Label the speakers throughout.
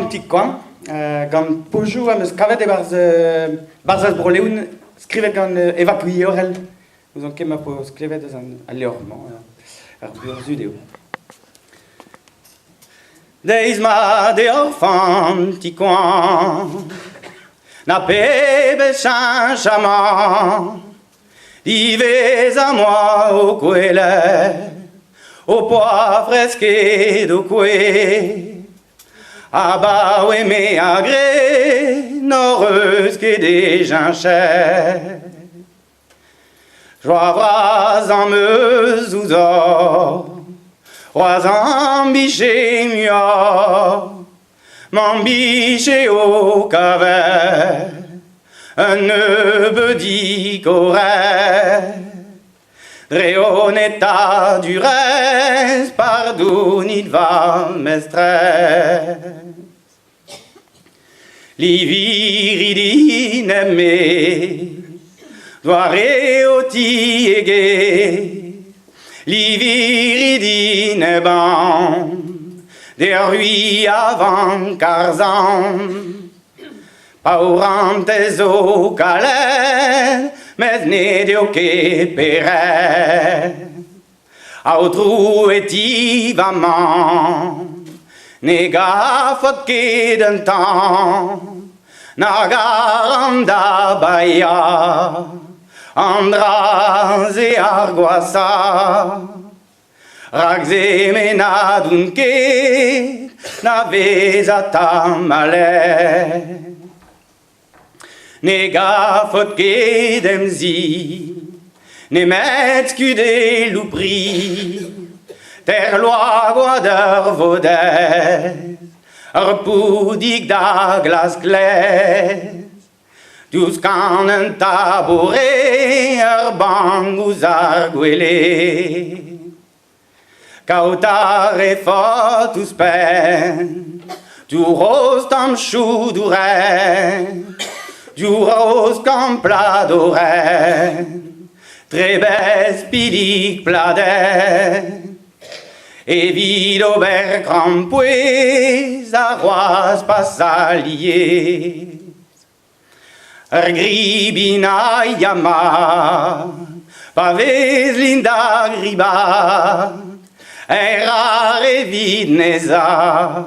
Speaker 1: Fantig Koant gant pozioù am eus kavet e-barzh Barzhaz Bro-Leon skrivet gant Eva Puilhorel. N'ouzon ket ma 'po klevet eus al levr-mañ. Ur burzhud eo. Deiz mat eo Fantig Koant Na pebezh cheñchamant Diwezhañ 'moa ho kwelet Ho poa fresket ho kouez Abaoe me a gred n'hoc'h eus ket e cheñchet Joa vras am eus ouzhoc'h, c'hoazh am bije muioc'h, m'am bije ho kavet un nebeudig oret. Dre ho netadurezh, pardonit va mestrez. Livirit din eme doare ho tiegezh Livirit din eban d'er a vank ar zant Paourantez zo kalet met ned eo ket peret Aotrou e ti va mamm, ne gavfot ket un tamm nag arc'hant da baeañ an dra-se ar gwashañ. Rak-se me na doun ket na vezañ tamallet. Ne gavfot ket em zi nemet skudelloù pri, ter loa gwad ur vodez, ur poudig da glask laezh. Diouzh kan un taboure, ur bank ouzh ar gwele. Kaout a refot ouzhpenn Dour roz tamm choudourenn Dour roz kamm pladorenn Trebez pilig pladenn Evit ober krampouezh ha c'hoazh pas alies Ur gribin a ya mat pa vez Linda gribat Er ar evit nezañ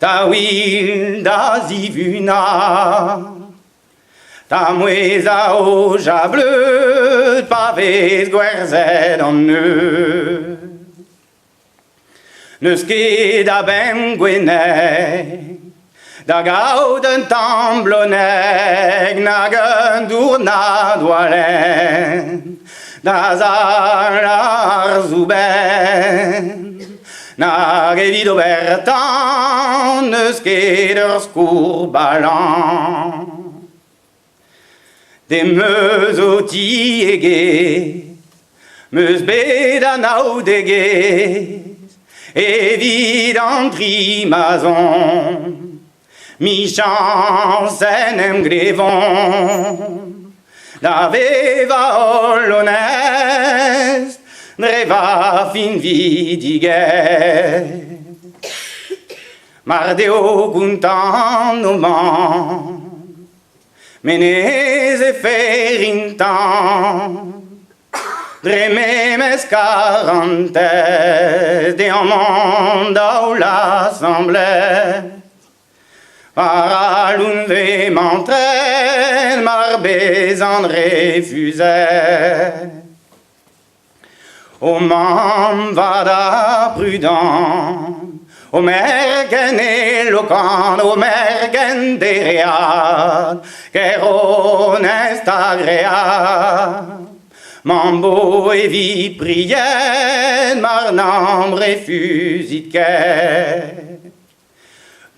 Speaker 1: da wil da zivunañ Da mouezh a oja bleud pa vez gwerzhet an neud N'eus ket a bemp gwenneg da gaout un tamm bloneg nag un dournad walenn da zal ar soubenn. Nag evit ober tan n'eus ket ur skourr balan. Demeus ho tiegezh 'meus bet anaoudegezh evit an tri ma'z on 'Michañs en em glevomp da vevañ holl onest dre va finvidigezh. Mar deo kontant ho mamm Menez e ferintan Dre memes karantez Deomp an daou asambles War aloun ve mantren Mar bezan refuzet O mamm vat ha prudent, o mergen elokant, o mergen dereat, ker onest agreabl. M'am bo evit pried mar n'am refuzit ket.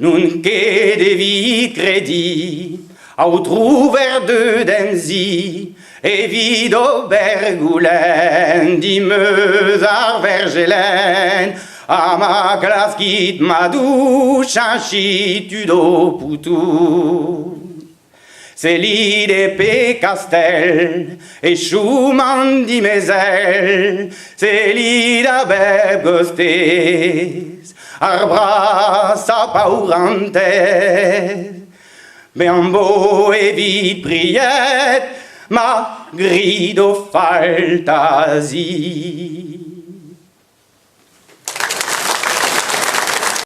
Speaker 1: N'on ket evit krediñ, aotrou deut em zi, evit ober goulenn dimeus ar verjelenn, ha ma klaskit madoù, cheñchit tud ho poutoù. Sellit e pe kastell e chom an dimezell, sellit a bep kostez. Ar brasañ paourantez Me am bo evit pried ma grit ho faltazi.